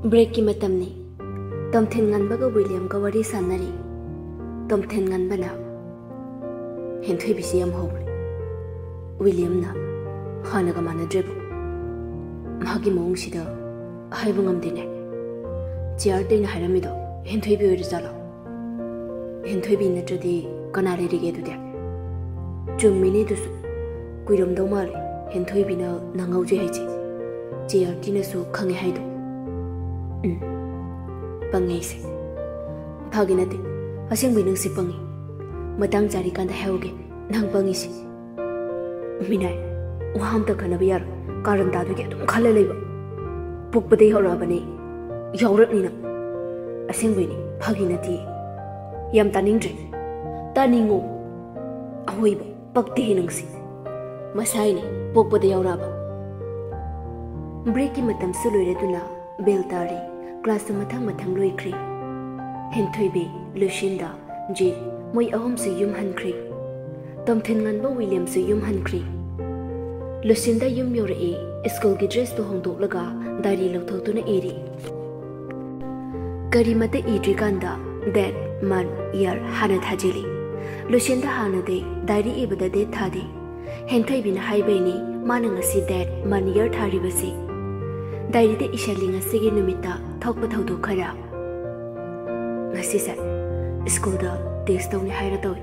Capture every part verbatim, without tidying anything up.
ꯕ꯭ꯔꯦꯛꯀꯤ ꯃꯇꯝꯅꯤ꯫ ꯇꯣꯝꯊꯤꯟ ꯉꯟꯕꯒ ꯋꯤꯂꯤꯌꯝꯒ ꯋꯥꯔꯤ ꯁꯥꯟꯅꯔꯤ꯫ ꯇꯣꯝꯊꯤꯟ ꯉꯟꯕꯅ, "ꯍꯦꯟꯊꯣꯏꯕꯤꯁꯤ ꯌꯥꯝ ꯍꯧꯔꯦ꯫ ꯋꯤꯂꯤꯌꯝꯅ ꯍꯥꯟꯅꯒ ꯃꯥꯟꯅꯗ꯭ꯔꯦꯕꯨ꯫ ꯃꯥꯒꯤ ꯃꯑꯣꯡꯁꯤꯗ ꯍꯥꯏꯕ ꯉꯝꯗꯦꯅꯦ꯫ ꯆꯤꯌꯥꯔꯗꯩꯅ ꯍꯥꯏꯔꯝꯃꯤꯗꯣ ꯍꯦꯟꯊꯣꯏꯕꯤ ꯑꯣꯏꯔꯖꯥꯠꯂꯣ? ꯍꯦꯟꯊꯣꯏꯕꯤ ꯅꯠꯇ꯭ꯔꯗꯤ ꯀꯅꯥ ꯂꯩꯔꯤꯒꯦ ꯑꯗꯨꯗꯤ?" "ꯆꯨꯝꯃꯤꯅꯦ ꯑꯗꯨꯁꯨ꯫ ꯀꯨꯏꯔꯝꯗꯧ ꯃꯥꯜꯂꯦ ꯍꯦꯟꯊꯣꯏꯕꯤꯅ ꯅꯪꯍꯧꯖꯦ ꯍꯥꯏꯁꯦ꯫ ꯆꯤꯌꯥꯔꯇꯤꯅꯁꯨ ꯈꯪꯉꯦ ꯍꯥꯏꯗꯣ꯫" "ꯎꯝ, ꯄꯪꯉꯦ ꯑꯩꯁꯦ꯫ ꯐꯥꯒꯤ ꯅꯠꯇꯦ, ꯑꯁꯦꯡꯕꯩ ꯅꯪꯁꯦ ꯄꯪꯉꯤ꯫ ꯃꯇꯥꯡ ꯆꯥꯔꯤꯀꯥꯟꯗ ꯍꯥꯏꯍꯧꯒꯦ ꯅꯪ ꯄꯪꯉꯤꯁꯦ꯫ ꯃꯤꯅꯥꯏ, ꯋꯥ ꯑꯝꯇ ꯈꯟꯅꯕ ꯌꯥꯔꯣꯏ꯫ ꯀꯥꯔꯟ ꯇꯥꯗꯣꯏꯒꯤ ꯑꯗꯨꯝ ꯈꯜꯂ ꯂꯩꯕ꯫ ꯄꯣꯛꯄꯗꯩ ꯍꯧꯔꯛꯑꯕꯅꯦ ꯌꯥꯎꯔꯛꯅꯤꯅ꯫ ꯑꯁꯦꯡꯕꯩꯅꯦ, ꯐꯥꯒꯤ ꯅꯠꯇꯦ꯫ ꯌꯥꯝ ꯇꯥꯅꯤꯡꯗ꯭ꯔꯦ꯫ ꯇꯥꯅꯤꯡꯉꯣ꯫ ꯑꯍꯣꯏꯕ, ꯄꯛꯇꯦꯍꯦ ꯅꯪꯁꯦ꯫ ꯃꯁꯥꯏꯅꯦ, ꯄꯣꯛꯄꯗ ꯌꯥꯎꯔꯛꯑꯕ꯫" ꯕ꯭ꯔꯦꯛꯀꯤ ꯃꯇꯝꯁꯨ ꯂꯣꯏꯔꯗꯨꯅ ꯕꯦꯜ ꯇꯥꯔꯤ꯫ ꯀ꯭ꯂꯥꯁꯁꯨ ꯃꯊꯪ ꯃꯊꯪ ꯂꯣꯏꯈ꯭ꯔꯦ꯫ ꯍꯦꯟꯊꯣꯏꯕꯤ, ꯂꯨꯁꯤꯟꯗꯥ, ꯖꯤꯠ, ꯃꯣꯏ ꯑꯍꯨꯝꯁꯨ ꯌꯨꯝ ꯍꯟꯈ꯭ꯔꯦ꯫ ꯇꯣꯝꯊꯤꯟ ꯉꯟꯕ ꯋꯤꯂꯤꯌꯝꯁꯨ ꯌꯨꯝ ꯍꯟꯈ꯭ꯔꯦ꯫ ꯂꯨꯁꯤꯟꯗꯥ ꯌꯨꯝ ꯌꯧꯔꯛꯑꯦ꯫ ꯁ꯭ꯀꯨꯜꯒꯤ ꯗ꯭ꯔꯦꯁꯇꯨ ꯍꯣꯡꯗꯣꯛꯂꯒ ꯗꯥꯏꯔꯤ ꯂꯧꯊꯣꯛꯇꯨꯅ ꯏꯔꯤ꯫ ꯀꯔꯤꯃꯇ ꯏꯗ꯭ꯔꯤꯀꯥꯟꯗ date, month, year ꯍꯥꯟꯅ ꯊꯥꯖꯤꯜꯂꯤ꯫ ꯂꯨꯁꯤꯟꯗꯥ ꯍꯥꯟꯅꯗꯤ ꯗꯥꯏꯔꯤ ꯏꯕꯗ date ꯊꯥꯗꯦ꯫ ꯍꯦꯟꯊꯣꯏꯕꯤꯅ ꯍꯥꯏꯕꯩꯅꯤ ꯃꯥꯅ ꯉꯁꯤ date, month, year ꯊꯥꯔꯤꯕꯁꯤ꯫ ꯗꯥꯏꯔꯤꯗ ꯏꯁꯜꯂꯤ ꯉꯁꯤꯒꯤ ꯅꯨꯃꯤꯠꯇ ꯊꯣꯛꯄ ꯊꯧꯗꯣꯛ ꯈꯔ꯫ ꯉꯁꯤꯁꯦ ꯁ꯭ꯀꯨꯜꯗ test ꯇꯧꯅꯤ ꯍꯥꯏꯔ ꯇꯧꯏ꯫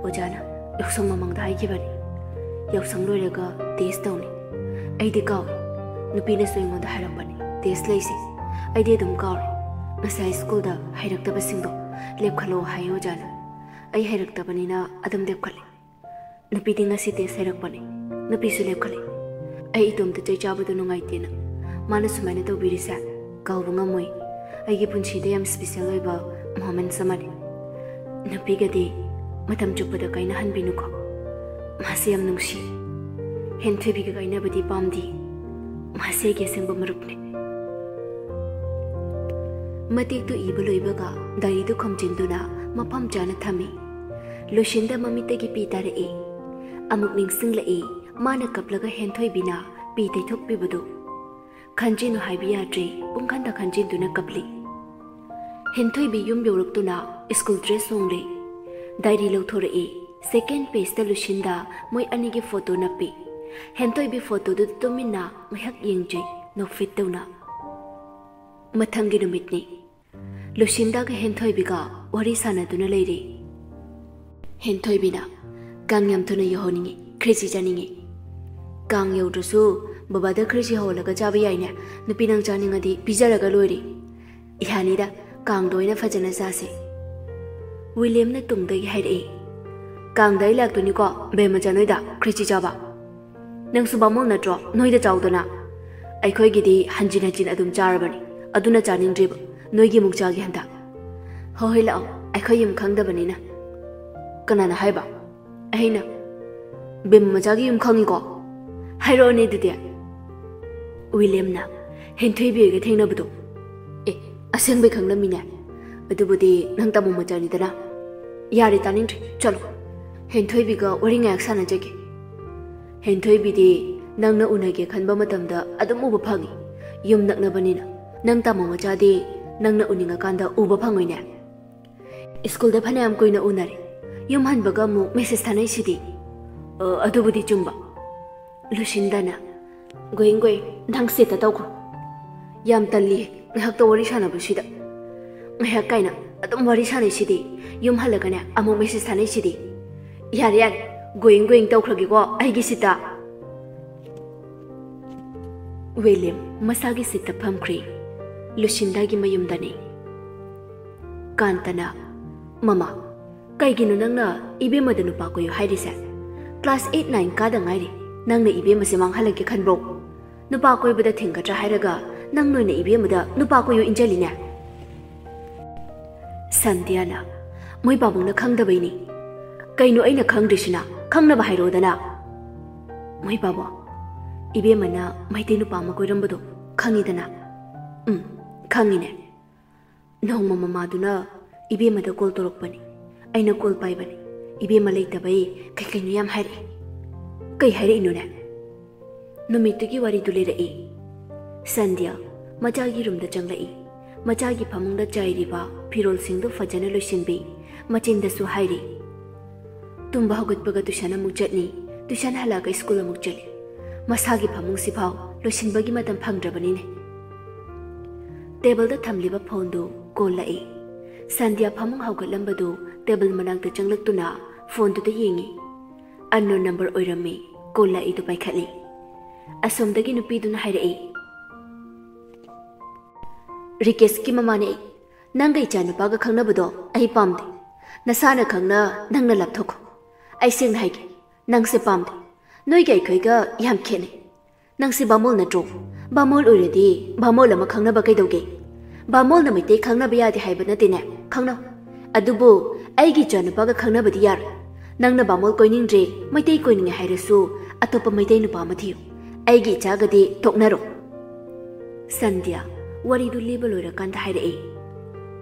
ꯑꯣꯖꯥꯅ ꯌꯥꯎꯁꯪ ꯃꯃꯥꯡꯗ ꯍꯥꯏꯈꯤꯕꯅꯤ꯫ ꯌꯥꯎꯁꯪ ꯂꯣꯏꯔꯒ test ꯇꯧꯅꯤ꯫ ꯑꯩꯗꯤ ꯀꯥꯎꯏ꯫ ꯅꯨꯄꯤꯅꯁꯨ ꯑꯩꯉꯣꯟꯗ ꯍꯥꯏꯔꯛꯄꯅꯤ test ꯂꯩꯁꯦ꯫ ꯑꯩꯗꯤ ꯑꯗꯨꯝ ꯀꯥꯎꯔꯦ꯫ ꯉꯁꯥꯏ ꯁ꯭ꯀꯨꯜꯗ ꯍꯩꯔꯛꯇꯕꯁꯤꯡꯗꯣ ꯂꯦꯞꯈꯠꯂꯣ ꯍꯥꯏꯌꯦ ꯑꯣꯖꯥꯅ꯫ ꯑꯩ ꯍꯩꯔꯛꯇꯕꯅꯤꯅ ꯑꯗꯨꯝ ꯂꯦꯞꯈꯠꯂꯦ꯫ ꯅꯨꯄꯤꯗꯤ ꯉꯁꯤ test ꯍꯩꯔꯛꯄꯅꯦ꯫ ꯅꯨꯄꯤꯁꯨ ꯂꯦꯞꯈꯠꯂꯦ꯫ ꯑꯩ ꯏꯇꯣꯝꯇ ꯆꯩ ꯆꯥꯕꯗꯣ ꯅꯨꯡꯉꯥꯏꯇꯦꯅ ꯃꯥꯅ ꯁꯨꯃꯥꯏꯅ ꯇꯧꯕꯤꯔꯤꯁꯦ ꯀꯥꯎꯕ ꯉꯝꯃꯣꯏ꯫ ꯑꯩꯒꯤ ꯄꯨꯟꯁꯤꯗ ꯌꯥꯝ special ꯑꯣꯏꯕ moments ꯑꯃꯅꯤ꯫ ꯅꯨꯄꯤꯒꯗꯤ ꯃꯇꯝ ꯆꯨꯞꯄꯗ ꯀꯥꯏꯅꯍꯟꯕꯤꯅꯨꯀꯣ꯫ ꯃꯥꯁꯦ ꯌꯥꯝ ꯅꯨꯡꯁꯤ꯫ ꯍꯦꯟꯊꯣꯏꯕꯤꯒ ꯀꯥꯏꯅꯕꯗꯤ ꯄꯥꯝꯗꯦ꯫ ꯃꯥꯁꯦ ꯑꯩꯒꯤ ꯑꯁꯦꯡꯕ ꯃꯔꯨꯞꯅꯦ꯫ ꯃꯇꯦꯛꯇꯨ ꯏꯕ ꯂꯣꯏꯕꯒ ꯗꯥꯏꯔꯤꯗꯨ ꯈꯣꯝꯖꯤꯟꯗꯨꯅ ꯃꯐꯝ ꯆꯥꯅ ꯊꯝꯃꯤ꯫ ꯂꯨꯁꯤꯟꯗꯥ ꯃꯃꯤꯠꯇꯒꯤ ꯄꯤ ꯇꯥꯔꯛꯏ꯫ ꯑꯃꯨꯛ ꯅꯤꯡꯁꯤꯡꯂꯛꯏ ꯃꯥꯅ ꯀꯞꯂꯒ ꯍꯦꯟꯊꯣꯏꯕꯤꯅ ꯄꯤ ꯇꯩꯊꯣꯛꯄꯤꯕꯗꯨ꯫ ꯈꯟꯖꯤꯟꯅꯨ ꯍꯥꯏꯕ ꯌꯥꯗ꯭ꯔꯦ, ꯄꯨꯡꯈꯟꯗ ꯈꯟꯖꯤꯟꯗꯨꯅ ꯀꯞꯂꯤ꯫ ꯍꯦꯟꯊꯣꯏꯕꯤ ꯌꯨꯝ ꯌꯧꯔꯛꯇꯨꯅ ꯁ꯭ꯀꯨꯜ ꯗ꯭ꯔꯦꯁ ꯍꯣꯡꯂꯦ꯫ ꯗꯥꯏꯔꯤ ꯂꯧꯊꯣꯔꯛꯏ꯫ ꯁꯦꯀꯦꯟ ꯄꯦꯖꯇ ꯂꯨꯁꯤꯟꯗ ꯃꯣꯏ ꯑꯅꯤꯒꯤ ꯐꯣꯇꯣ ꯅꯞꯄꯤ꯫ ꯍꯦꯟꯊꯣꯏꯕꯤ ꯐꯣꯇꯣꯗꯨꯗ ꯇꯨꯃꯤꯟꯅ ꯉꯥꯏꯍꯥꯛ ꯌꯦꯡꯖꯩ, ꯅꯣꯛꯐꯦꯠ ꯇꯧꯅ꯫ ꯃꯊꯪꯒꯤ ꯅꯨꯃꯤꯠꯅꯤ꯫ ꯂꯨꯁꯤꯟꯗꯥꯒ ꯍꯦꯟꯊꯣꯏꯕꯤꯒ ꯋꯥꯔꯤ ꯁꯥꯟꯅꯗꯨꯅ ꯂꯩꯔꯤ꯫ ꯍꯦꯟꯊꯣꯏꯕꯤꯅ, "ꯀꯥꯡ ꯌꯥꯝ ꯊꯨꯅ ꯌꯧꯍꯟꯅꯤꯡꯉꯤ, ꯈ꯭ꯔꯦꯆꯤ ꯆꯥꯅꯤꯡꯉꯤ꯫ ꯀꯥꯡ ꯌꯧꯗ꯭ꯔꯁꯨ ꯕꯕꯥꯗ ꯈ꯭ꯔꯦꯆꯤ ꯍꯧꯍꯜꯂꯒ ꯆꯥꯕ ꯌꯥꯏꯅꯦ꯫ ꯅꯨꯄꯤ ꯅꯪ ꯆꯥꯅꯤꯡꯉꯗꯤ ꯄꯤꯖꯔꯒ ꯂꯣꯏꯔꯦ꯫ ꯌꯥꯅꯤꯗ, ꯀꯥꯡꯗ ꯑꯣꯏꯅ ꯐꯖꯅ ꯆꯥꯁꯦ꯫" ꯋꯤꯂꯤꯌꯝꯅ ꯇꯨꯡꯗꯒꯤ ꯍꯥꯏꯔꯛꯏ, "ꯀꯥꯡꯗ ꯑꯩ ꯂꯥꯛꯇꯣꯏꯅꯤꯀꯣ, ꯕꯦꯝꯃꯆꯥ ꯅꯣꯏꯗ ꯈ꯭ꯔꯦꯆꯤ ꯆꯥꯕ꯫ ꯅꯪꯁꯨ ꯕꯥꯃꯣꯟ ꯅꯠꯇ꯭ꯔꯣ? ꯅꯣꯏꯗ ꯆꯥꯎꯗꯅ꯫ ꯑꯩꯈꯣꯏꯒꯤꯗꯤ ꯍꯟꯖꯤꯟ ꯍꯟꯖꯤꯟ ꯑꯗꯨꯝ ꯆꯥꯔꯕꯅꯤ, ꯑꯗꯨꯅ ꯆꯥꯅꯤꯡꯗ꯭ꯔꯤꯕ꯫ ꯅꯣꯏꯒꯤ ꯑꯃꯨꯛ ꯆꯥꯒꯦ ꯍꯟꯗꯛ꯫" "ꯍꯣꯏ ꯍꯣꯏ, ꯂꯥꯛꯑꯣ, ꯑꯩꯈꯣꯏ ꯌꯨꯝ ꯈꯪꯗꯕꯅꯤꯅ꯫" "ꯀꯅꯥꯅ ꯍꯥꯏꯕ?" "ꯑꯩꯅ꯫" "ꯕꯦꯝꯃꯆꯥꯒꯤ ꯌꯨꯝ ꯈꯪꯉꯤꯀꯣ? ꯍꯥꯏꯔꯛꯑꯣꯅꯦ ꯑꯗꯨꯗꯤ꯫" ꯋꯤꯂꯤꯌꯝꯅ, "ꯍꯦꯟꯊꯣꯏꯕꯤ ꯍꯣꯏꯒ ꯊꯦꯡꯅꯕꯗꯣ꯫" "ꯑꯦ, ꯑꯁꯦꯡꯕꯩ ꯈꯪꯂꯝꯃꯤꯅꯦ꯫ ꯑꯗꯨꯕꯨꯗꯤ ꯅꯪ ꯇꯥꯃꯣ ꯃꯆꯥꯅꯤꯗꯅ꯫" "ꯌꯥꯔꯦ, ꯇꯥꯅꯤꯡꯗ꯭ꯔꯦ, ꯆꯠꯂꯣ꯫ ꯍꯦꯟꯊꯣꯏꯕꯤꯒ ꯋꯥꯔꯤ ꯉꯥꯏꯍꯥꯛ ꯁꯥꯟꯅꯖꯒꯦ꯫" "ꯍꯦꯟꯊꯣꯏꯕꯤꯗꯤ ꯅꯪꯅ ꯎꯅꯒꯦ ꯈꯟꯕ ꯃꯇꯝꯗ ꯑꯗꯨꯝ ꯎꯕ ꯐꯪꯉꯤ, ꯌꯨꯝ ꯅꯛꯅꯕꯅꯤꯅ꯫ ꯅꯪ ꯇꯥꯃꯣ ꯃꯆꯥꯗꯤ ꯅꯪꯅ ꯎꯅꯤꯡꯉꯀꯥꯟꯗ ꯎꯕ ꯐꯪꯉꯣꯏꯅꯦ꯫" "ꯁ꯭ꯀꯨꯜꯗ ꯐꯅꯌꯥꯝ ꯀꯨꯏꯅ ꯎꯅꯔꯦ, ꯌꯨꯝ ꯍꯟꯕꯒ ꯑꯃꯨꯛ ꯃꯦꯁꯦꯖ ꯊꯥꯅꯩꯁꯤꯗꯤ꯫" "ꯑ, ꯑꯗꯨꯕꯨꯗꯤ ꯆꯨꯝꯕ꯫" ꯂꯨꯁꯤꯟꯗꯅ, "ꯒꯣꯌꯤꯡ, ꯒꯣꯌꯤꯡ, ꯅꯪ ꯁꯤꯠꯇ ꯇꯧꯈ꯭ꯔꯣ꯫ ꯌꯥꯝ ꯇꯜꯂꯤꯌꯦ ꯉꯥꯏꯍꯥꯛꯇ ꯋꯥꯔꯤ ꯁꯥꯟꯅꯕꯁꯤꯗ꯫ ꯉꯥꯏꯍꯥꯛ ꯀꯥꯏꯅ ꯑꯗꯨꯝ ꯋꯥꯔꯤ ꯁꯥꯟꯅꯩꯁꯤꯗꯤ, ꯌꯨꯝ ꯍꯜꯂꯒꯅꯦ ꯑꯃꯨꯛ ꯃꯦꯁꯦꯖ ꯊꯥꯅꯩꯁꯤꯗꯤ꯫ ꯌꯥꯔꯦ, ꯌꯥꯔꯦ, ꯒꯣꯌꯤꯡ, ꯒꯣꯌꯤꯡ ꯇꯧꯈ꯭ꯔꯒꯦꯀꯣ ꯑꯩꯒꯤ ꯁꯤꯠꯇ꯫" ꯋꯤꯂꯤꯌꯝ ꯃꯁꯥꯒꯤ ꯁꯤꯠꯇ ꯐꯝꯈ꯭ꯔꯦ꯫ ꯂꯨꯁꯤꯟꯗꯥꯒꯤ ꯃꯌꯨꯝꯗꯅꯤ꯫ ꯀꯥꯟꯇꯅ, "ꯃꯃꯥ, ꯀꯩꯒꯤꯅꯣ ꯅꯪꯅ ꯏꯕꯦꯝꯃꯗ ꯅꯨꯄꯥ ꯀꯣꯏꯌꯨ ꯍꯥꯏꯔꯤꯁꯦ? ꯀ꯭ꯂꯥꯁ ꯑꯩꯠ ꯅꯥꯏꯟ ꯀꯥꯗ ꯉꯥꯏꯔꯤ, ꯅꯪꯅ ꯏꯕꯦꯝꯃꯁꯦ ꯃꯥꯡꯍꯜꯂꯒꯦ ꯈꯟꯕ꯭ꯔꯣ? ꯅꯨꯄꯥ ꯀꯣꯏꯕꯗ ꯊꯤꯡꯒꯗ꯭ꯔꯥ ꯍꯥꯏꯔꯒ ꯅꯪ ꯅꯣꯏꯅ ꯏꯕꯦꯝꯃꯗ ꯅꯨꯄꯥ ꯀꯣꯏꯌꯨ ꯏꯟꯖꯜꯂꯤꯅꯦ꯫" ꯁꯟꯙ꯭ꯌꯥꯅ, "ꯃꯣꯏ ꯄꯥꯕꯨꯡꯅ ꯈꯪꯗꯕꯩꯅꯤ꯫ ꯀꯩꯅꯣ ꯑꯩꯅ ꯈꯪꯗ꯭ꯔꯤꯁꯤꯅ? ꯈꯪꯅꯕ ꯍꯥꯏꯔꯛꯑꯣꯗꯅ꯫" "ꯃꯣꯏ ꯄꯥꯕꯨꯡ, ꯏꯕꯦꯝꯃꯅ ꯃꯩꯇꯩ ꯅꯨꯄꯥ ꯑꯃ ꯀꯣꯏꯔꯝꯕꯗꯣ ꯈꯪꯉꯤꯗꯅ?" "ꯎꯝ, ꯈꯪꯉꯤꯅꯦ꯫ ꯅꯣꯡꯃ ꯃꯃꯥꯗꯨꯅ ꯏꯕꯦꯝꯃꯗ ꯀꯣꯜ ꯇꯧꯔꯛꯄꯅꯤ꯫ ꯑꯩꯅ ꯀꯣꯜ ꯄꯥꯏꯕꯅꯤ꯫ ꯏꯕꯦꯝꯃ ꯂꯩꯇꯕꯩ ꯀꯩ ꯀꯩꯅꯣ ꯌꯥꯝ ꯍꯥꯏꯔꯛꯏ꯫" "ꯀꯩ ꯍꯥꯏꯔꯛꯏꯅꯣꯅꯦ?" "ꯅꯨꯃꯤꯠꯇꯨꯒꯤ ꯋꯥꯔꯤꯗꯨ ꯂꯤꯔꯛꯏ꯫" ꯁꯟꯙ꯭ꯌꯥ ꯃꯆꯥꯒꯤ ꯔꯨꯝꯗ ꯆꯪꯂꯛꯏ꯫ ꯃꯆꯥꯒꯤ ꯐꯃꯨꯡꯗ ꯆꯥꯏꯔꯤꯕ ꯐꯤꯔꯣꯜꯁꯤꯡꯗꯨ ꯐꯖꯅ ꯂꯣꯏꯁꯤꯟꯕꯤ꯫ ꯃꯆꯤꯟꯗꯁꯨ ꯍꯥꯏꯔꯤ, "ꯇꯨꯝꯕ ꯍꯧꯒꯠꯄꯒ ꯇꯨꯏꯁꯟ ꯑꯃꯨꯛ ꯆꯠꯅꯤ, ꯇꯨꯏꯁꯟ ꯍꯜꯂꯛꯑꯒ ꯁ꯭ꯀꯨꯜ ꯑꯃꯨꯛ ꯆꯠꯂꯤ꯫ ꯃꯁꯥꯒꯤ ꯐꯃꯨꯡꯁꯤꯐꯥꯎ ꯂꯣꯏꯁꯤꯟꯕꯒꯤ ꯃꯇꯝ ꯐꯪꯗ꯭ꯔꯕꯅꯤꯅꯦ꯫" ꯇꯦꯕꯜꯗ ꯊꯝꯂꯤꯕ ꯐꯣꯟꯗꯨ ꯀꯣꯜ ꯂꯥꯛꯏ꯫ ꯁꯟꯙ꯭ꯌꯥ ꯐꯃꯨꯡ ꯍꯧꯒꯠꯂꯝꯕꯗꯨ ꯇꯦꯕꯜ ꯃꯅꯥꯛꯇ ꯆꯪꯂꯛꯇꯨꯅ ꯐꯣꯟꯗꯨꯗ ꯌꯦꯡꯉꯤ꯫ ꯑꯟꯅꯣꯟ ꯅꯝꯕꯔ ꯑꯣꯏꯔꯝꯃꯤ꯫ ꯀꯣꯜ ꯂꯥꯛꯏꯗꯨ ꯄꯥꯏꯈꯠꯂꯤ꯫ ꯑꯁꯣꯝꯗꯒꯤ ꯅꯨꯄꯤꯗꯨꯅ ꯍꯥꯏꯔꯛꯏ, "ꯔꯤꯀꯦꯁꯀꯤ ꯃꯃꯥꯅꯦ ꯑꯩ꯫ ꯅꯪꯒ ꯏꯆꯥ ꯅꯨꯄꯥꯒ ꯈꯪꯅꯕꯗꯣ ꯑꯩ ꯄꯥꯝꯗꯦ꯫ ꯅꯁꯥꯅ ꯈꯪꯅ ꯅꯪꯅ ꯂꯥꯞꯊꯣꯛꯈꯣ꯫ ꯑꯩ ꯁꯦꯡꯅ ꯍꯥꯏꯒꯦ, ꯅꯪꯁꯦ ꯄꯥꯝꯗꯦ꯫ ꯅꯣꯏꯒ ꯑꯩꯈꯣꯏꯒ ꯌꯥꯝ ꯈꯦꯠꯅꯩ꯫ ꯅꯪꯁꯦ ꯕꯥꯃꯣꯜ ꯅꯠꯇ꯭ꯔꯣ? ꯕꯥꯃꯣꯜ ꯑꯣꯏꯔꯗꯤ ꯕꯥꯃꯣꯜ ꯑꯃ ꯈꯪꯅꯕ ꯀꯩꯗꯧꯒꯦ? ꯕꯥꯃꯣꯜꯅ ꯃꯩꯇꯩ ꯈꯪꯅꯕ ꯌꯥꯗꯦ ꯍꯥꯏꯕ ꯅꯠꯇꯦꯅꯦ, ꯈꯪꯅꯧ꯫ ꯑꯗꯨꯕꯨ ꯑꯩꯒꯤ ꯏꯆꯥꯅꯨꯄꯥꯒ ꯈꯪꯅꯕꯗꯤ ꯌꯥꯔꯣꯏ꯫ ꯅꯪꯅ ꯕꯥꯃꯣꯜ ꯀꯣꯏꯅꯤꯡꯗ꯭ꯔꯦ, ꯃꯩꯇꯩ ꯀꯣꯏꯅꯤꯡꯉꯦ ꯍꯥꯏꯔꯁꯨ ꯑꯇꯣꯞꯄ ꯃꯩꯇꯩ ꯅꯨꯄꯥ ꯑꯃ ꯊꯤꯌꯨ꯫ ꯑꯩꯒꯤ ꯏꯆꯥꯒꯗꯤ ꯇꯣꯛꯅꯔꯣ꯫" ꯁꯟꯙ꯭ꯌꯥ ꯋꯥꯔꯤꯗꯨ ꯂꯤꯕ ꯂꯣꯏꯔꯀꯥꯟꯗ ꯍꯥꯏꯔꯛꯏ,